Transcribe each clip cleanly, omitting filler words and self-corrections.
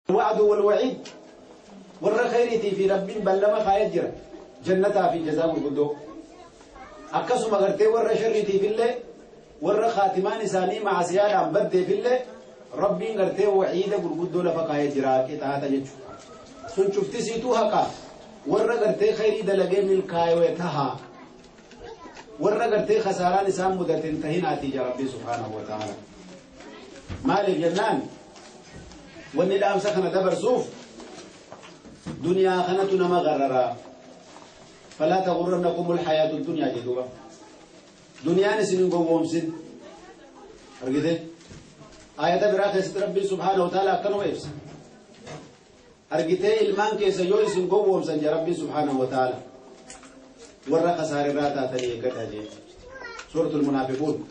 Wa'du wal wa'iid warra khayriitii fi Rabbiin ballama kaayee jira jannataa fi jazaa gurguddoo. Akkasuma gartee warra sharriitiif illee, warra khaatimaan isaanii maasiyaadhaan baddeef illee, Rabbiin gartee wa'iida gurguddoo lafa kaayee jira, qixaaxa jechuudha. Sun cuftisiituu haqa warra gartee khayrii dalagee milkaa'e taha, warra gartee khasaaraan isaan mudate hin tahinaatii jaa Rabbiin subhaanahu wa ta'ala. Maaliif jennaan, wanni dhaamsa kana dabarsuuf duniyaa kanatu nama garraraa. Falaa taghurrannakumul hayaatu dunyaa jedhuuba. Duniyaan isin hin gowwoomsin. Argite? Ayata biraa keessatti Rabbiin subhaanahu wa ta'ala akkanuma ibsa. Argitee, ilmaan keessa yoo isin gowwoomsan jaa Rabbiin subhaanahu wa ta'ala. Warra kasaarirraa taatanii eeggadhaa jee. Suuratul Munaafiquun.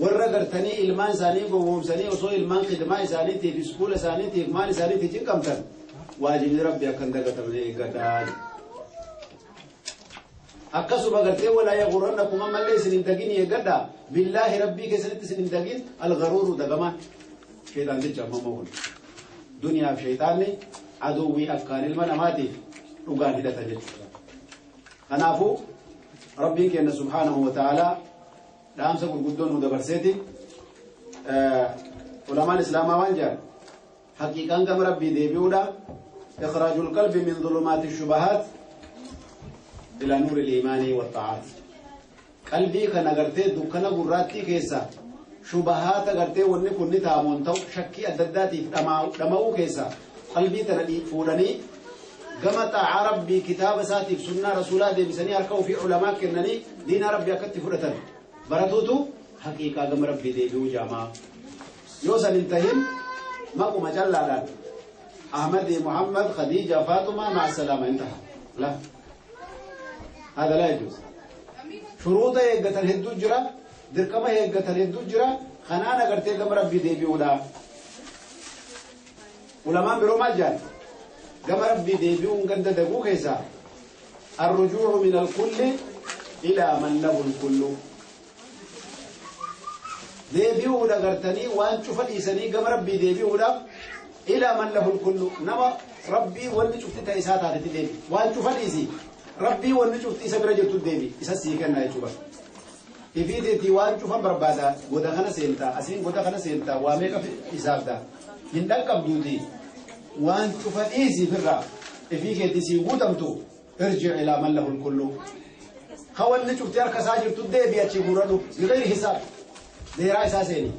Warra gartanii ilmaan isaanii gowwoomsanii osoo ilmaan khidmaa isaaniitiif, iskuula isaaniitiif, maal isaaniitiif cinqamtan, waajibni Rabbi akka hin dagatamne eeggadhaa. Akkasuma gartee walaa yaghurrannakum, ammallee isin hin dagin, eeggadhaa, billaahi, Rabbii keessanitti isin hin dagin, algharuuru, dagamaan sheexaanticha. Amma immoo kun duniyaaf sheexaanni aduwwii akkaan ilma namaatiif dhugaan hidhata jechuudha. Kanaafuu Rabbiin keenya subhaanahu wa ta'aalaa dhaamsa gurguddoo nu dabarseeti. Ulamaan Islaamaa waan jedhan, haqiiqaan gama Rabbii deebi'uudha. Ikhraajul qalbi min dhulumaati shubahaat ila nuuri liimaanii watta'aat. Qalbii kana gartee dukkana gurraattii keessa, shubahaata gartee wanni kun ni taamoon ta'u, shakkii adda addaatiif dhama'uu keessa qalbii tana fuudhanii gama xaa'aa Rabbii, kitaaba isaatiif sunnaa rasuulaa deebisanii, harka ofii ulamaa kennanii, diinaa Rabbii akkatti fudhatan baratuutu haqiiqaa gama Rabbii deebi'uu jaamaa. Yoo san hin tahin, maquma callaadhaan Ahmadi, Muhammad, Khadiija, Faatuma, ma'a salaama, intaha. La, hada laa yajuuz. Shuruuxa eeggatan hedduu jira, dirqama eeggatan hedduu jira. Kanaan agartee gama Rabbii deebi'uudha. Ulamaan biroo maal jedhan? Gama Rabbii deebi'uun ganda daguu keessaa الرجوع من الكل إلى من له الكل. Deebi'uudha gartanii waan cufa dhiisanii gama Rabbii deebi'uudha. إلى من له الكل, nama Rabbii wanni cufti ta'e isaa taatetti deebi. Waan cufa dhiisi, Rabbii wanni cufti isa bira jirtu deebi, isa sii kenna jechuudha. Ifiiteetii waan cufan barbaada, goda kana seentaa, asiin goda kana seentaa, waa meeqa hisaabda, hin dhaqqabduuti. Waan cufa dhiisii firraa ifii keetii sii guutamtu. ارجع إلى من له الكل, ka wanni cufti harka isaa jirtu deebi, achi guuradhu بغير حساب, deeraa isaa seeni,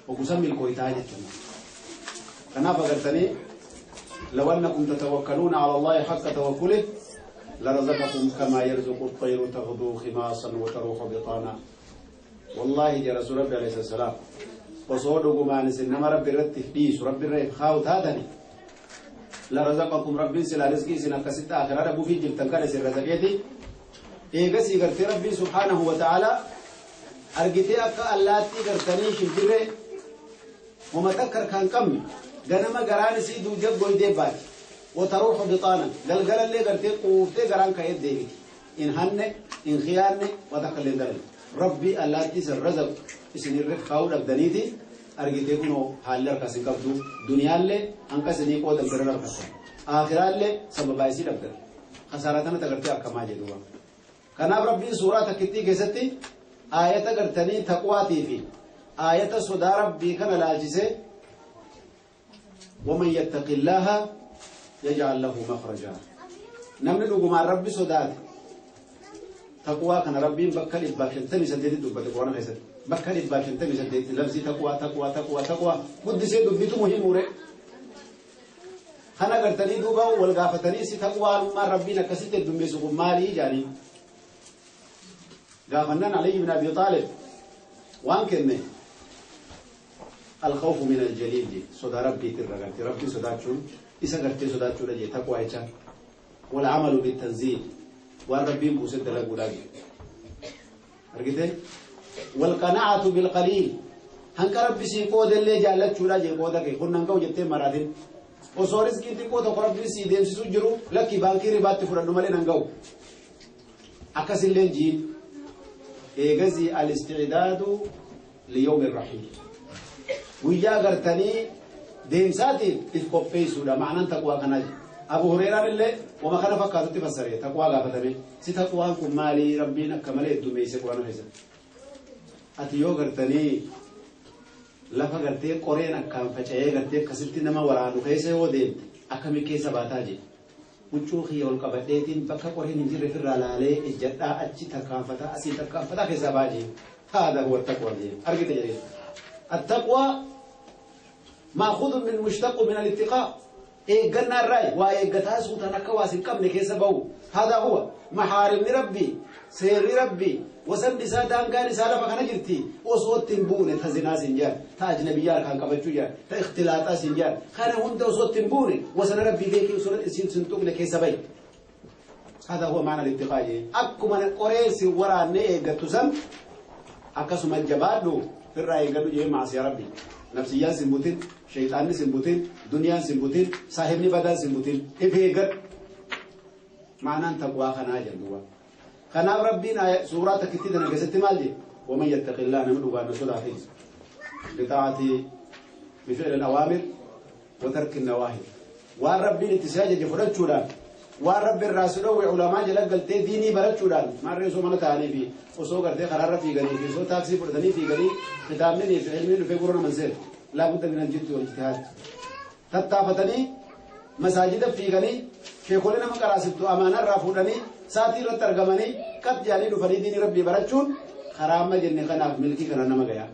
ogusan milkooytaa jechuudha. Kanaaf agartanii, لو أنكم تتوكلون على الله حق توكله لرزقكم كما يرزق الطير تغدو خماصا وتروح بطانا. والله يا رسول ربي عليه الصلاة والسلام, osoo dhugumaan isin nama Rabbi irratti dhiisu, Rabbi irra kaa'u taatani, لرزقكم, Rabbiin silaa rizqii isin akkasitti akhiraa dhabuufii jirtan kana isin razaqeeti. Eegasii gartee Rabbiin subhaanahu wa ta'ala argitee akka allaattii gartanii shimbirree homa takka harkaan qabne, ganama garaan isii duuja goydee baati, وتروح بطانا, galgalallee gartee quuftee garaan ka'ee deebiti. In hanne, in khiyaanne, waa takka illee dalan. Rabbii allaattii isin razaqu isin irra kaa'uu dhabdaniiti argitee kunoo haalli harka isin qabdu. Duniyaallee hanqa isinii qoodan bira harkatan, aakhiraallee sababaa isii dhabdan, khasaaraa tanatti agartee akkamaa jedhu. Kanaaf Rabbiin suuraa takkittii keessatti aayata gartanii taqwaatii fi aayata sodaa Rabbii kana laalchisee, ومن يتق الله يجعل له مخرجا. Namni dhugumaan Rabbi sodaate, taqwaa kana Rabbiin bakka 158 dubbate Quraana keessatti. Bakka 158 lafzii taqwaa, taqwaa, taqwaa, taqwaa guddisee dubbitu muhimuure. Kana gartanii duuba wal gaafatanii, si taqwaalummaan Rabbiin akkasitti heddummeessu kun maalii jedhanii gaafannaan, Ali ibn Abi Xaalib waan kenne, الخوف من الجليل je. Sodaa Rabbiitti irra garte Rabbii sodaachuun isa gartee sodaachuudha jee taqwaa jechaan. والعمل بالتنزيل, waan Rabbiin buuse dalaguudha jee. Argite, والقناعة بالقليل, hanqa Rabbi sii qoodellee jaallachuudha jee. Qooda kee kun nan ga'u jettee maraatin, osoo riskiin xiqqoo tokko Rabbiin sii deemsisuu jiru, lakki, baankii ribaatti fudhadhu malee nan ga'u akkasillee jiin. Eegazii الاستعداد ليوم الرحيل, guyyaa gartanii Deemsaatiif if qopheessuudha ma'anaan taqwaa kanaa jedhe. Abu Hureeraan illee wama kana fakkaatutti fassare taqwaa gaafatame. Si taqwaan kun maalii Rabbiin akka malee heddummeesse Quraana keessatti. Ati yoo gartanii lafa gartee qoreen akkaan faca'ee gartee akkasitti nama waraanu keessa yoo deemte akkami keessa baataa jedhe. Huccuu kiyya ol qabadheetiin bakka qoreen hin jirre firraa laalee ejjadhaa achi tarkaanfataa asii tarkaanfataa keessaa baa jee. Haadha huwa taqwa jee. Argite jedhee. Attaqwaa مأخوذ من مشتق من الاتقاء. Eeggannaa irraa waa eeggataa suutaan akka waas hin qabne keessa bahu. Hada huwa mahaarimni Rabbii, seerri Rabbii, wasanni isaa daangaan isaa lafa kana jirti. Osoo itti hin buune ta zinaas hin jaan, ta ajnabiyyaa harkaan qabachuu jaan, ta ikhtilaaxaas hin jaan. Kana hunda osoo itti hin buune wasana Rabbii beekii osoo isin sin tuqne keessa bahi. Hada huwa maana al-ittiqaa jee. Akkuma qoree si waraannee eeggattu san akkasuma jabaadhu irraa eeggadhu jee maasiyaa Rabbii. Nafsiyyaan sin butin, shayxaanni sin butin, duniyaan sin butin, saahibni badaan sin butin, if eeggadhu. Ma'anaan taqwaa kanaa jedhu. Kanaaf Rabbiin suuraa takkittii tana keessatti maal jedhe? Waman yattaqillaa nama dhugaan na sodaate. Bitaa'ati bifi'l al-awaamir wa tarki nawaahi. Waan Rabbiin itti si ajaje fudhachuudhaan, waan Rabbi irraa si dhowwe ulamaa jala galtee diinii barachuudhaan, maarree osoo mana taa'anii fi osoo gartee karaarra fiiganii fi osoo taaksii fudhatanii fiiganii kitaabni fi ilmiin dhufee gurra naman seenu. Laa budda min al-jiddi wal ijtihaad. Tattaafatanii masaajida fiiganii sheekolee nama qaraasiftu amaanaa irraa fuudhanii saatii irratti argamanii qat jedhanii dhufanii diinii Rabbii barachuun karaa amma jenne kanaaf milkii kana nama gayaa.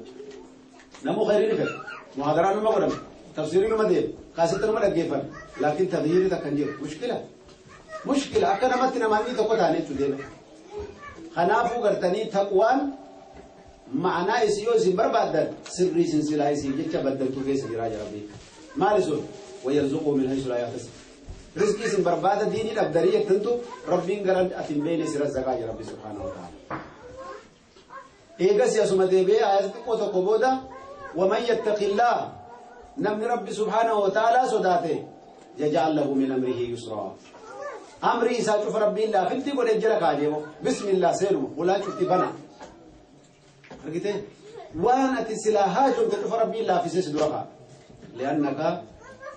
Namuu khayrii ni fedha. Muhaadaraan numa godhame. Tafsiirri numa deema. Kaasitti numa dhaggeeffame. Laakiin taghyiirri takka hin jiru. Mushkila. Mushkila akka namatti namaan inni tokko taane jechuudha deema. Kanaafuu gartanii taqwaan ma'anaa isii yoo isin barbaaddan sirrii isin silaa isin jecha baddantuu keessa jiraa jira Rabbiin. Maali sun? Wayarzuquu min haysu laa yahtasib. Rizqii isin barbaada diinii dhabdanii jettantu Rabbiin gara ati hin beekne si razzaqaa jira Rabbi subhaanahu wa ta'ala. Eegas asuma deebi'ee ayata xiqqoo tokko booda waman yattaqillaah namni Rabbi subhaanahu wa ta'ala sodaate yaj'al lahu min amrihi yusraa. Amrii isaa cufa Rabbiin laafinti godhee jala kaa'ee bismillah seenuma hulaa cufti bana. Argitee waan ati silaa haajomte cufa Rabbiin laafisee si dura kaa'a. Li'annaka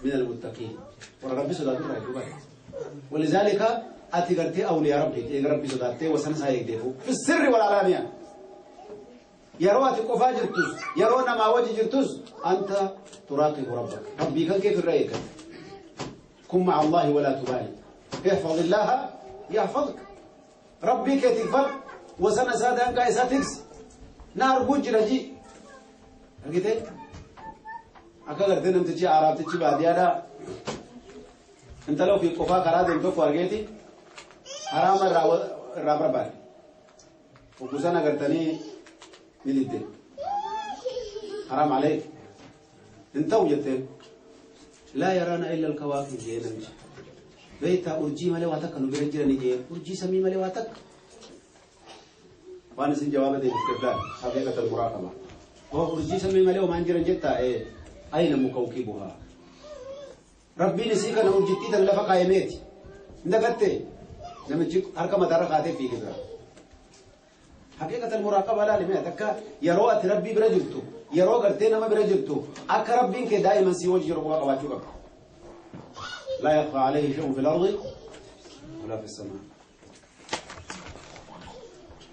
min al-muttaqiin. Warra Rabbi sodaatu irraa hedduu baay'ata. Walizaalika ati gartee awliyaa Rabbiiti eega Rabbi sodaattee wasana isaa eegdeefu. Fi sirri wal alaaniyaa. Yeroo ati qofaa jirtus yeroo namaa wajji jirtus anta turaaqibu rabbak. Rabbii kan keetu irraa eeggata. Kun ma'a Allahi walaa tubaali. Ihfaz Illaaha yahfazka. Rabbii kee tikfadhu wasana isaa daangaa isaa tiksi. Na arguu jira ji. Argitee? Akka gartee namtichi araabtichi baadiyyaadhaa intala ofii qofaa karaa deemu tokko argeeti haraama irraa barbaade. Oggusan agartanii ni didde. Haraam aleek. Hin ta'u jetteen. Laa yaraana illa alkawaakib jee namichi. Beektaa urjii malee waa takka nu bira jirani jee urjii samii malee waa takka. Waan isin jawaaba deebifteef laal haqiiqata muraaqaba. Oo urjii samii malee homaan jiran jettaa ee ayna mukawkibuhaa. Rabbiin isii kana urjittii tan lafa kaayameeti. Hin dagattee namichi harka mataarra kaatee fiige bira. Haqiiqata muraaqaba laali mee akka yeroo ati Rabbii bira jirtu yeroo gartee nama bira jirtu akka Rabbiin kee daa'iman sii wajji jiru quba qabaachuu qabda. Laa yakhfaa alayhi shay'un fil ardi walaa fis samaa.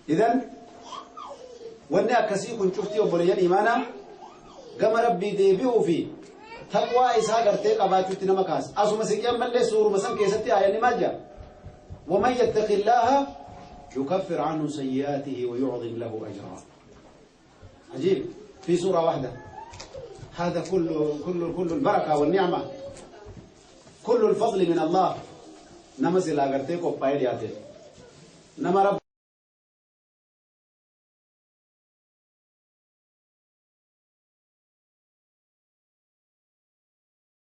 Idan wanni akkasii kun cuftii obboleeyyan imaanaa gama Rabbii deebi'uu fi taqwaa isaa gartee qabaachuutti nama kaasa. Asuma siqee ammallee suuruma san keessatti aayanni maal jedha? ومن يتق الله يكفر عنه سيئاته ويعظم له أجرا. عجيب في سورة واحدة. هذا كل كل كل البركة والنعمة كل الفضل من الله. نما سلا غرتي قوباي دياتي نما رب